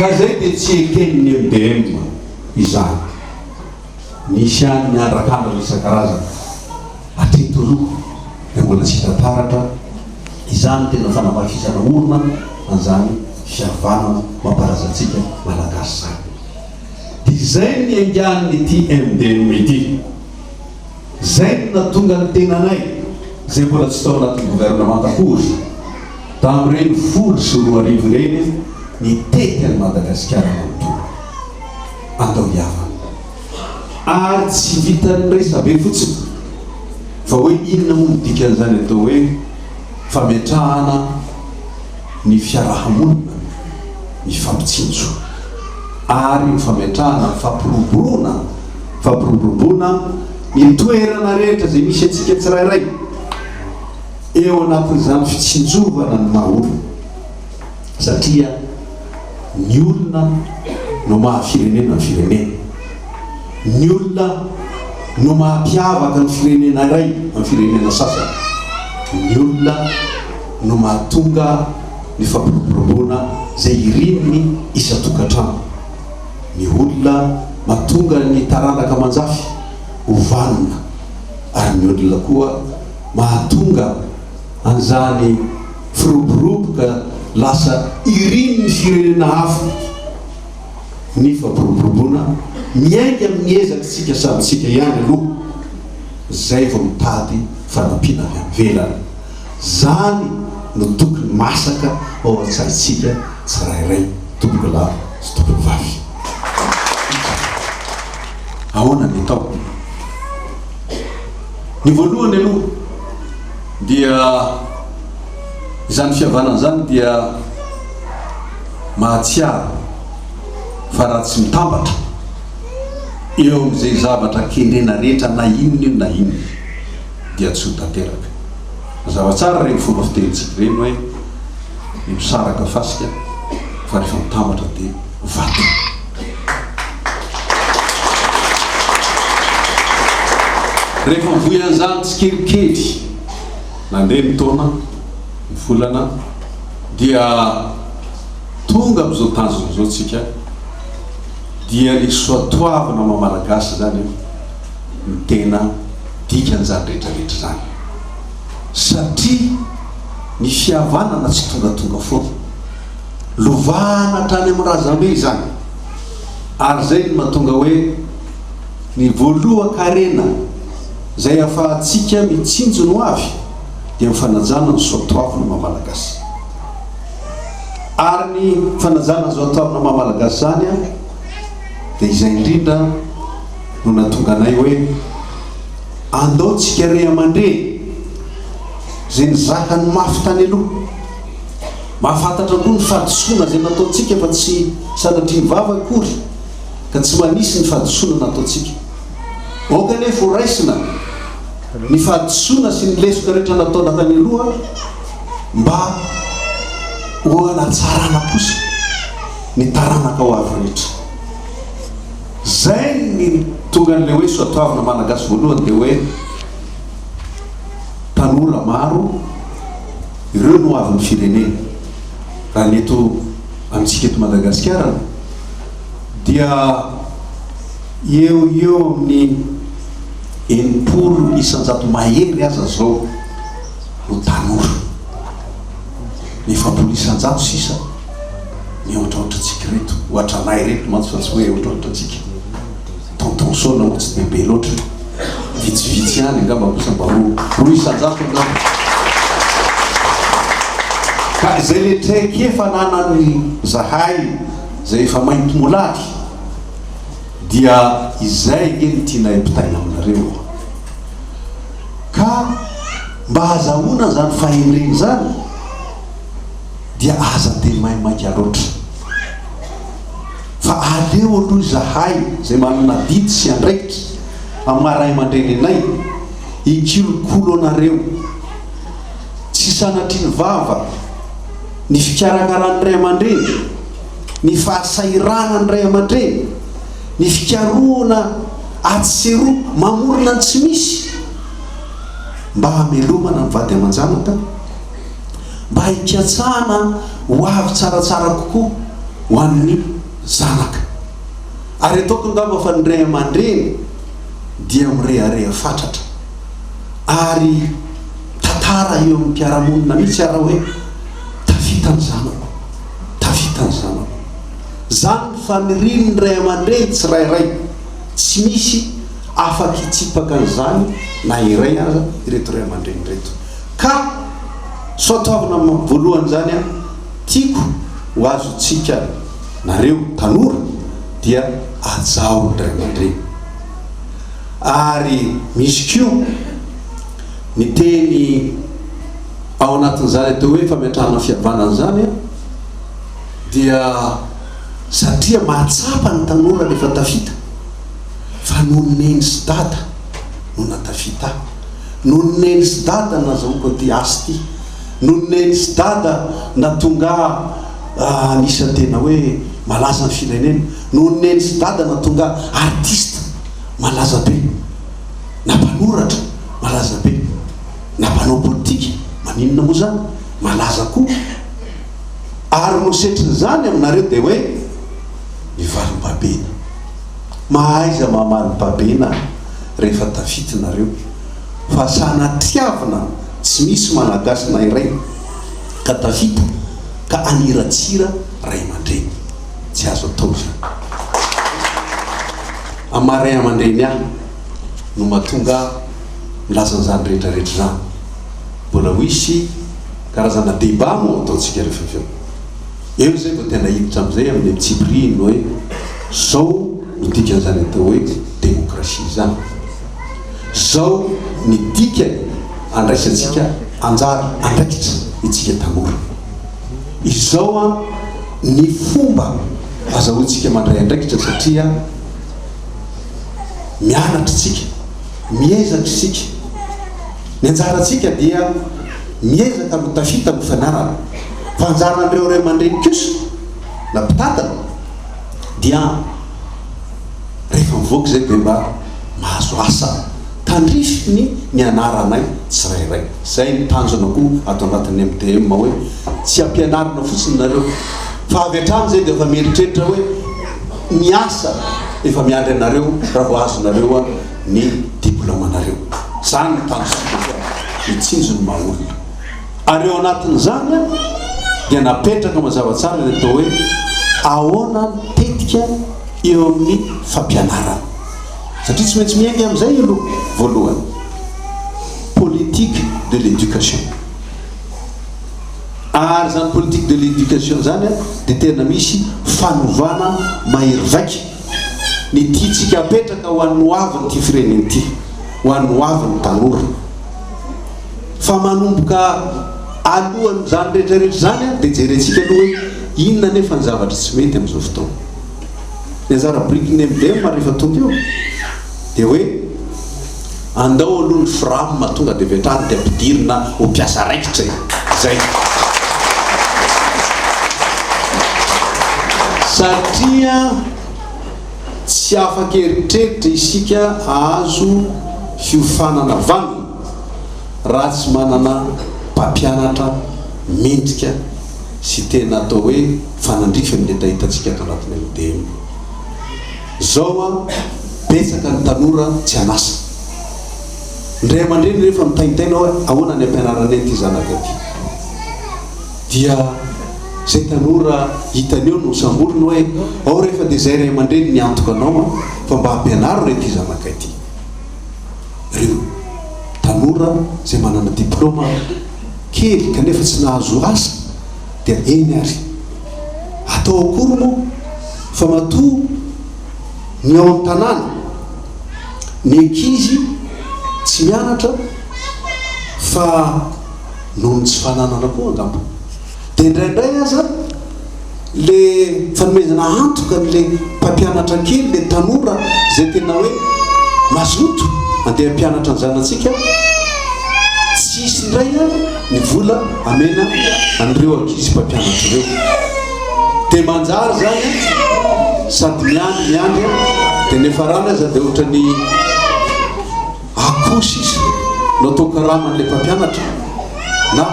Ka izay dia tsy eken'ny MDM izany. Nisy ihany ny andrakandrana isan-karazany. Hatreto aloha dia mbola tsy hita taratra izany tena fanamafisana orina an'izany fihavanana mampalaza antsika Malagasy izany. Dia izay no niaingan'ity MDM ity. Izay no nahatonga ny tenanay, izay mbola tsy tao anatin'ny governemanta akory, tamin'ireny 2010 ireny, nitety an'i Madagasikara manontolo. Andao hihavana. Ary tsy vitan'ny resabe fotsiny, fa hoe inona moa no dikan'izany atao hoe fametrahana ny fiaraha-monina mifampitsinjo, ary ny fametrahana ny fampiroboroana fampiroboroboana ny toerana rehetra izay misy antsika tsirairay eo anatin'izany fitsinjovana ny maha olona satria ny olona no maha firenena ny firenena, ny olona no maha mpiavaka ny firenena iray amin'ny firenena sasany, ny olona no mahatonga ny fampiroboroboana izay irin'ny isan-tokantrano. Ny olona mahatonga ny taranaka aman-jafy ho vanona ary ny olona koa mahatonga an'izany firoboroboka lasa irin'ny firenena hafa ny fampiroboroboana miainga amin'ny ezakitsika samy tsika ihany aloha zay vao mitady fanampiana avy any ivelany. Zany no tokony masaka ao an-tsaintsika tsirairay tompoko lahy sy tompoko vavy. Ahoana ny atao? Ny voalohany aloha dia izany fihavanana izany dia mahatsiaro fa raha tsy mitambatra eo amin'izay zavatra kendrena rehetra na inona io na inona dia tsy ho tanteraka. Mazava tsara ireny fomba fitenintsika ireny hoe ny misaraka fasika fa rehefa mitambatra dia vato. Rehefa mivoy an'izany tsikelikely, nandeha ny taona, ny volana, dia tonga amin'izao tanjona izao tsika, dia ny soatoavina maha Malagasy izany no tena dikan'izany rehetra rehetra izany. Satria ny fihavanana tsy tongatonga foana. Lovana hatrany amin'ny razambe izany. Ary izay no mahatonga hoe ny voalohan-karena izay ahafahantsika mitsinjo ny hoavy dia ny fanajana ny soatoavina maha Malagasy. Ary ny fanajana ny soatoavina maha Malagasy izany dia izay indrindra no nahatonga anay hoe andao tsika ray aman-dreny izay nizaka ny mafy tany aloha, mahafantatra koa ny fahadisoana izay nataontsika fa tsy sanatria ny vava akory ka tsy manisy ny fahadisoana nataontsika. Aoka anefa ho raisina ny fahadisoana sy ny lesoka rehetra nataona tany aloha mba ho hanatsarana kosa ny taranaka ho avy rehetra. Zay ny tonga an'ilay hoe soatoavina malagasy voalohany dia hoe tanora maro ireo no avin'ny firenena. Raha ny eto amintsika eto Madagasikara dia eo ho eo amin'ny 60% mahery aza zao no tanora. Ny 40% sisa ny ohatraohatrantsika ireto, ohatranay ireto mantsy fa tsy hoe ohatraohatrantsika. Tonton Saona moa tsy dia be loatra, vitsivitsy ihany angamba kosa mba 2% angamba. Ka izay le traikefa ananan'ny zahay izay efa maintimolaly dia izay ange no tianay ampitaina aminareo. Ka mba hazahoana izany fahendrena izany dia aza dia maimaika loatra. Fa aleo aloha izahay izay manana adidy sy andraikitra amin'ny maha ray aman-dreny anay hikolokolo anareo. Tsy sanatria ny vava, ny fikarakaran'ny ray aman-dreny, ny fahasahiranan'ny ray aman-dreny, ny fikarohana atsy sy eroa mamorona ny tsy misy mba hamelomana ny vady aman-janaka, mba hikatsahana ho avy tsaratsara kokoa. ho an'ny zanaka. Ary ataoko angamba fa ny ray aman-dreny dia mirehareha fatratra ary tantara eo amin'ny mpiara-monina mihitsy ara hoe tafita ny zanako, tafita ny zanako. Izany ny fanirian'ny ray aman-dreny tsirairay, tsy misy afaka hitsipaka an'izany na iray aza ireto ray aman-dreny ireto. Ka soatoavina voalohany izany an, tiako ho azontsika nareo tanora dia hajao ny ray aman-dreny. Ary misy koa ny teny ao anatin'izany atao hoe fametrahana fihavanana izany an, dia satria mahatsapa ny tanora rehefa tafita fa noho ny neny sy dada no natafita ahy, noho ny neny sy dada nazahoako an'ity asa ity, noho ny neny sy dada nahatonga ahy anisan'ny tena hoe malaza ny firenena, noho ny neny sy dada nahatonga ahy artiste malaza be, na mpanoratra malaza be, na mpanao politika, maninona moa izany, malaza koa. Ary no setrin'izany aminareo dia hoe ny valim-babena. Mahaiza mamaly babena rehefa tafita nareo fa sanatriavina tsy misy Malagasy na iray ka tafita ka haniratsira ray aman-dreny. Tsy azo atao izany. Amin'ny maha ray aman-dreny ahy no mahatonga ahy milaza an'izany rehetra rehetra izany. Mbola ho hisy Karazana débat moa ataontsika rehefa avy eo. Eo izay vao tena hiditra amin'izay amin'ny antsipirihiny hoe zao no dikan'izany atao hoe démocratie izany. Zao ny dikany andraisantsika anjara andraikitra itsika tanora. Izao an ny fomba azahoantsika mandray andraikitra satria mianatra isika, miezaka isika. Ny anjarantsika dia miezaka no tafita amin'ny fianarana, fa anjaran'ireo ray aman-dreny kosa na mpitantana dia rehefa mivoaka izay dia mba mahazo asa tandrifiny ny anaranay tsirairay. Izay ny tanjona koa ato anatin'ny MDM hoe tsy ampianarina fotsiny nareo fa avy hatrany izay dia efa mieritreritra hoe ny asa efa miandry anareo raha vao azonareo ny diplaomanareo. Izany no tanjontsika fa mitsinjo ny maha olona. Ary ao anatin'izany dia napetraka mazava tsara ny atao hoe ahoana ny tetika eo amin'ny fampianarana. Satria tsy maintsy miainga amin'izay aloha voalohany. Politique de l'éducation. Ary izany politique de l'éducation izany dia tena misy fanovana mahery vaika. Ny tiantsika apetraka ho an'ny hoavin'ity firenena ity, ho an'ny hoavin'ny tanora. Fa manomboka alohan'izany rehetra rehetra izany dia jerentsika aloha hoe inona anefa ny zavatra tsy mety amin'izao fotoana. Ny anjara birikin'ny MDM rehefa tonga eo dia hoe Andao aloha ny fram tonga dia avy hatrany dia ampidirina ho mpiasa raikitra e! Zay. Satria tsy afaka eritreritra isika hahazo fiofanana vanona raha tsy manana mpampianatra mendrika sy tena atao hoe fanandrify amin'ny hetahetantsika ato anatin'ny MDM. Zao an, betsaka ny tanora tsy an'asa. Ny ray aman-dreny rehefa mitaintaina hoe ahoana ny ampianaranay ity zanaka ity. Dia zay tanora hitany eo no samboriny hoe ao rehefa dia zay ray aman-dreny niantoka anao an, fa mba ampianaro re ity zanaka ity. Ireo tanora zay manana diploma kely kanefa tsy nahazo asa dia eny ary. Atao akory moa fa matoa ny ao an-tanàna ny ankizy tsy mianatra fa noho ny tsy fananana koa angamba. Dia indraindray aza le fanomezana antoka an'le mpampianatra kely, le tanora izay tena hoe mazoto andeha hampianatra ny zanatsika, tsy hisy indray ny vola amena an'ireo ankizy mpampianatra ireo. Dia manjary izany sady miandry miandry dia niafarany aza dia ohatran'ny akoho sisa no atao karaman'ilay mpampianatra na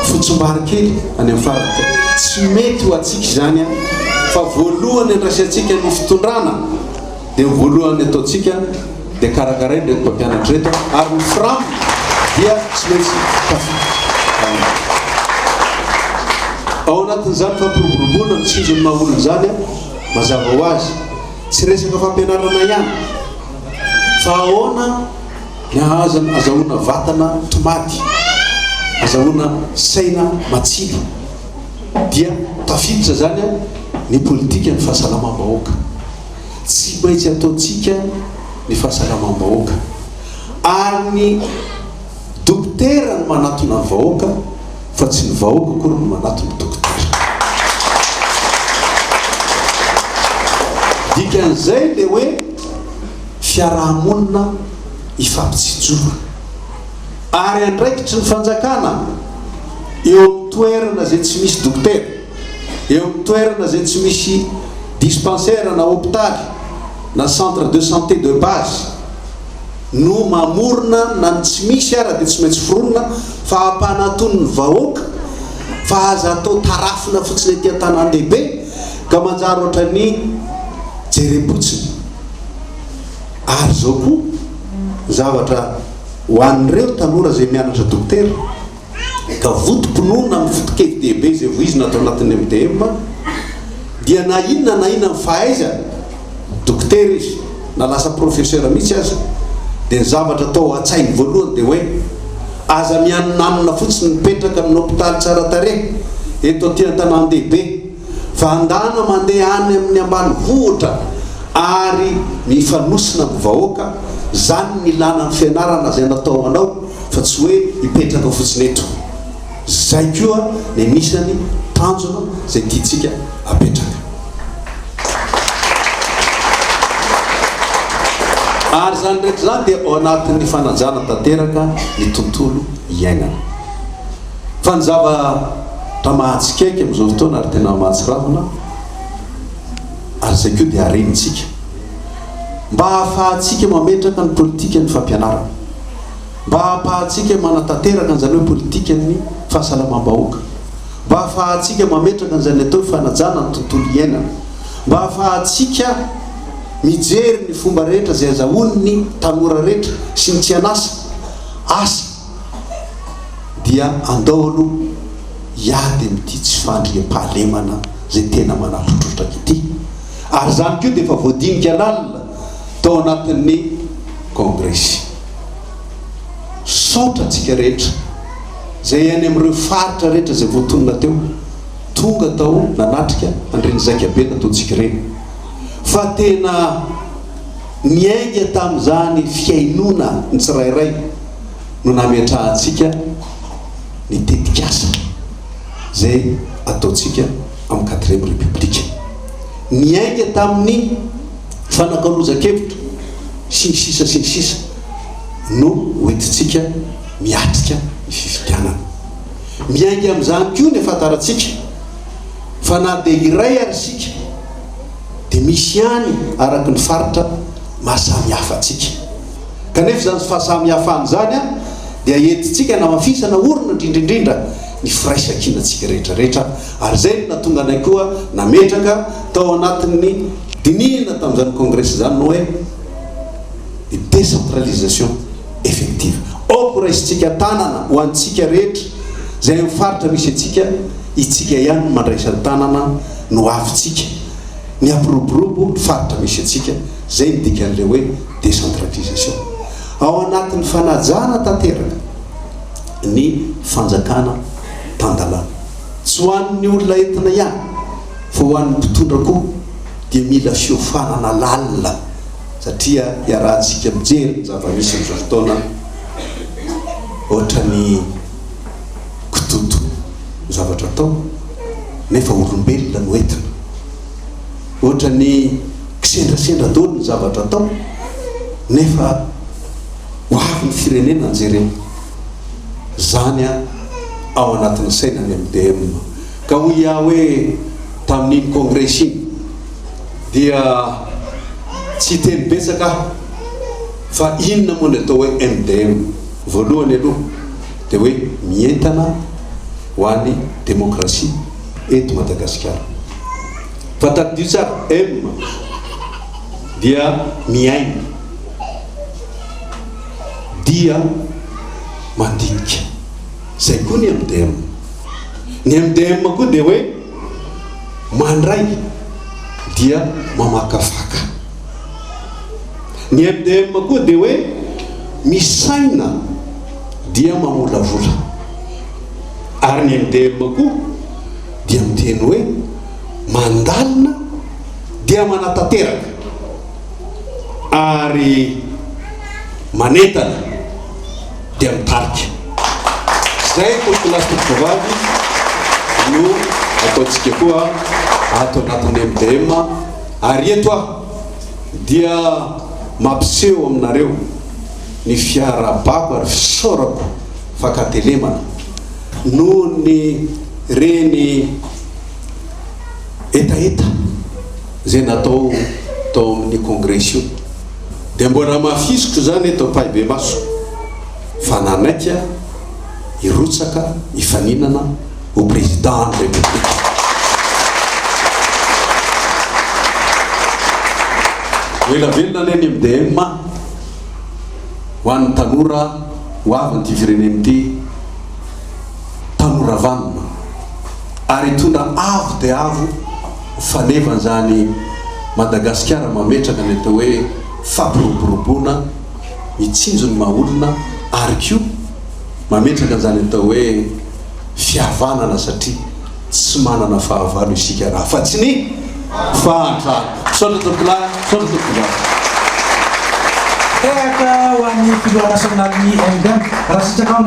fotsimbary kely any amin'ny farany. Tsy mety ho antsika izany. Fa voalohany andraisantsika ny fitondrana dia ny voalohany ataontsika dia karakaraina ireto mpampianatra ireto ary ny fram dia tsy maintsy tafiditra ao anatin'izany fampiroboroboana ny tsinjon'ny maha olona izany. Mazava ho azy, tsy resaka fampianarana ihany fa ahoana ny ahazana azahoana vatana tomady, azahoana saina matsilo dia tafiditra izany ny politikan'ny fahasalamam-bahoaka. Tsy maintsy ataontsika ny fahasalamam-bahoaka ary ny dokotera no manatona ny vahoaka fa tsy ny vahoaka akory no manatona ny dokotera. Dikan'izay dia hoe fiarahamonina ifampitsinjovana ary andraikitry ny fanjakana eo amin'ny toerana izay tsy misy dokotera, eo amin'ny toerana izay tsy misy dispensaire na hopitaly na centre de santé de base no mamorona na ny tsy misy ara dia tsy maintsy foronina fa ampanatony ny vahoaka fa aza atao tarafina fotsiny aty an-tanàn-dehibe ka manjary ohatran'ny jerem-potsiny. Ary izao koa zavatra ho an'ireo tanora izay mianatra dokotera ka votom-pinoana amin'ny foto-kevi-dehibe izay voizina ato anatin'ny MDM dia na inona na inona ny fahaizany, dokotera izy na lasa professeur mihitsy aza, dia ny zavatra atao ao an-tsainy voalohany dia hoe aza mianonanona fotsiny mipetraka amin'ny hopitaly tsara tarehy eto aty an-tanàn-dehibe fa andana mandeha any amin'ny ambanivohitra ary mifanosina amin'ny vahoaka, zany ny ilana ny fianarana izay natao ho anao fa tsy hoe hipetraka fotsiny eto. Zay koa ny anisany tanjona izay tiantsika apetraka. Ary izany rehetra izany dia ao anatin'ny fanajana tanteraka ny tontolo iainana. Fa ny zavatra mahatsikaiky amin'izao fotoana ary tena mahatsiravina, ary izay koa dia harenintsika, mba hahafahantsika mametraka ny politikan'ny fampianarana, mba hahafahantsika manatanteraka an'izany hoe politikan'ny fahasalamam-bahoaka, mba hahafahantsika mametraka an'izany atao hoe fanajana ny tontolo iainana, mba hahafahantsika mijery ny fomba rehetra izay azahoan'ny tanora rehetra sy ny tsy an'asa asa, dia andao aloha hiady amin'ity tsy fandriampahalemana izay tena manapotrotraka ity. Ary izany koa dia efa voadinika lalina tao anatin'ny kongresy. Misaotra antsika rehetra izay any amin'ireo faritra rehetra izay voatonona teo, tonga tao nanatrika an'ireny zaikabe nataontsika ireny. Fa tena niainga tamin'izany fihainoana ny tsirairay no nametrahantsika ny tetikasa izay ataontsika amin'ny quatrième république. Niainga tamin'ny fanakalozan-kevitra sy ny sisa sy ny sisa no hoentintsika miatrika ny fifidianana. Miainga amin'izany koa ny ahafantarantsika fa na dia iray ary isika dia misy ihany araka ny faritra maha samy hafa antsika. Kanefa izany fahasamihafana izany dia entintsika hanamafisana orina indrindra indrindra ny firaisankinantsika rehetra rehetra ary izay no nahatonga anay koa nametraka tao anatin'ny dinihina tamin'izany kongresy izany ny hoe ny décentralisation effective. Aoka ho raisintsika tanana ho antsika rehetra izay amin'ny faritra misy antsika, itsika ihany no mandray isan-tanana ny ho avintsika, ny hampiroborobo ny faritra misy antsika, izay no dikan'ilay hoe décentralisation. Ao anatin'ny fanajana tanteraka ny fanjakana tan-dalàna. Tsy ho an'ny olona entina ihany fa ho an'ny mpitondra koa dia mila fiofanana lalina satria iarahantsika mijery ny zava-misy amin'izao fotoana ohatran'ny kitoto ny zavatra atao nefa olombelona no entina. Ohatran'ny kisendrasendra daholo ny zavatra atao nefa ho avy ny firenena jereo zany an ao anatin'ny saina ny MDM. Ka hoy aho hoe tamin'iny kongresy iny dia tsy hiteny betsaka aho fa inona moa ny atao hoe MDM? Voalohany aloha dia hoe mientana ho an'ny demokrasia eto Madagasikara. Fa tadidio tsara, M dia mihaino, dia mandinika. Izay koa ny MDM. Ny MDM koa dia hoe mandray dia mamakafaka. Ny MDM koa dia hoe misaina dia mamolavola. Ary ny MDM koa dia miteny hoe mandalina dia manatanteraka ary manentana dia mitarika. Izay tompokolahy sy tompokovavy no ataontsika koa ato anatin'ny MDM ary eto aho dia mampiseho aminareo ny fiarahabako ary fisaorako fankatelemana noho ny reny hetaheta izay natao tao amin'ny kongresy io. Dia mbola hamafisiko izany eto ampahibemaso fa nanaiky aho hirotsaka hifaninana ho Président ny République. Ho ela velona anie ny MDM ho an'ny tanora ho avin'ity firenena ity, tanora vanona ary hitondra avo dia avo ho fanevan'izany Madagasikara mametraka ny atao hoe fampiroboroboana mitsinjo ny maha olona ary koa mametraka an'izany atao hoe fihavanana satria tsy manana fahavalo isika raha fa tsy ny fahantrana. Misaotra tompokolahy, misaotra tompokovavy. Tehaka ho an'ny filoha nasionalin'ny MDM, raha sitrakao.